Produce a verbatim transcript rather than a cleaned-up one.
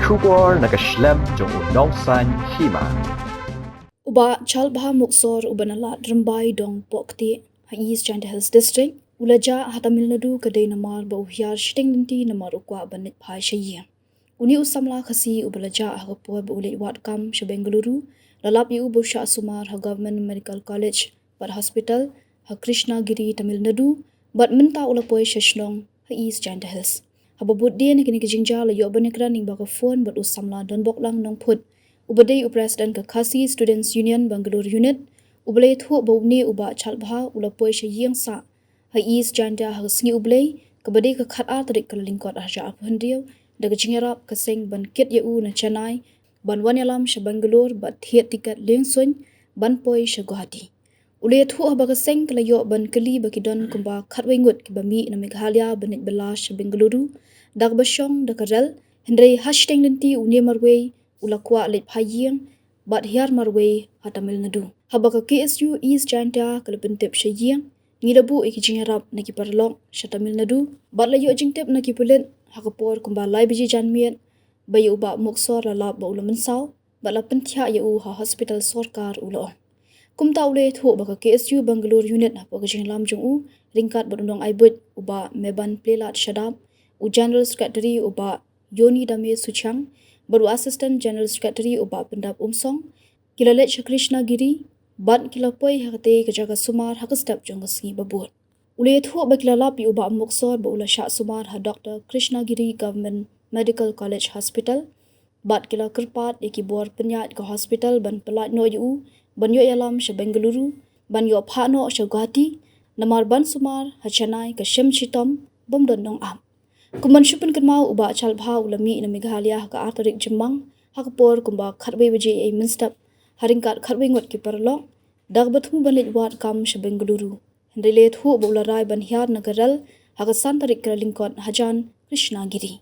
Khubor na ka shlem jong u Nongsaiñ Hima. U Bah Chalbha Muksor uba na Lad Rymbai Dong Pohktieh ha East Jaintia Hills District u la jah ha Tamil Nadu ka dei namar ba u hiar shiteng lynti namar u kwah ban leit phai sha ïing. Une u samla Khasi uba la jah ha ka por ba u leit wad kam sha Bengaluru la lap ïa u ba u shah sumar ha Government Medical College bad Hospital ha Krishnagiri, Tamil Nadu, bad mynta u la poi sha shnong ha East Jaintia Hills. Haba bud dien ha kine ki jingjia la ïoh ban ïakren lyngba ka phone bad u samla Donboklang Nongphut uba dei u President ka Khasi Students Union Bangalore Unit, uba la ïathuh ba une u Bah Chalbha u la poi sha ïing sah ha East Jaintia ha ka sngi U Blei kaba dei ka khatar tarik Kyllalyngkot arhajar arphew hynriew da ka jingïarap ka seng ban kit ïa u na Chennai ban wan ïalam sha Bangalore bad thied tiket liengsuiñ ban poi sha Guwahati. U la ïathuh haba ka seng ka la ïoh ban kylli ba ki don kumba khatwei ngut kiba mih na Meghalaya ban leit bylla sha Bengaluru da kaba shong da ka rel, hynrei ha shiteng lynti une marwei u la kwah leit phai ïing bad hiar marwei ha Tamil Nadu. Haba ka K S U East Jaintia ka la pyntip sha ïing, ngi la buh ïa ki jingïarap na ki paralok sha Tamil Nadu bad la ïoh jingtip na ki pulit ha ka por kumba lai baje janmiet ba ïa u Bah Muksor la lap ba u la mynsaw bad la pynthiah ïa u ha hospital sorkar, u la ong. Kumta u la ïathuh ba ka K S U Bangalore Unit hapoh ka jingïalam jong u ryngkat bad u nongai buit u Bah Meban Plelad Shadap, u General Secretary u Bah Yoni Dame Suchiang bad u Assistant General Secretary u Bah Pyndap Umsong ki la leit sha Krishnagiri bad ki la poi ha katei ka jaka sumar ha ka step jong ka sngi ba bud. U la ïathuh ba ki la lap ïa u Bah Muksor ba u la shah sumar ha Doctor Krishnagiri Government Medical College Hospital bad ki la kyrpad ïa ki bor pynïaid ka hospital ban pyllait noh ïa u ban ïoh ïalam sha Bengaluru ban ïoh phah noh sha Guwahati, namar ban sumar ha Chennai ka shem shitom bym don nongap. Kum ban shu pynkynmaw, u Bah Chalbha u la mih na Meghalaya ha ka ar tarik Jymmang ha ka por kumba khatwei baje ei mynstep ha ryngkat khatwei ngut ki paralok da kaba thmu ban leit wad kam sha Bengaluru. Hynrei la ïathuh ba u la rai ban hiar na ka rel ha ka san tarik Kyllalyngkot hajan Krishnagiri.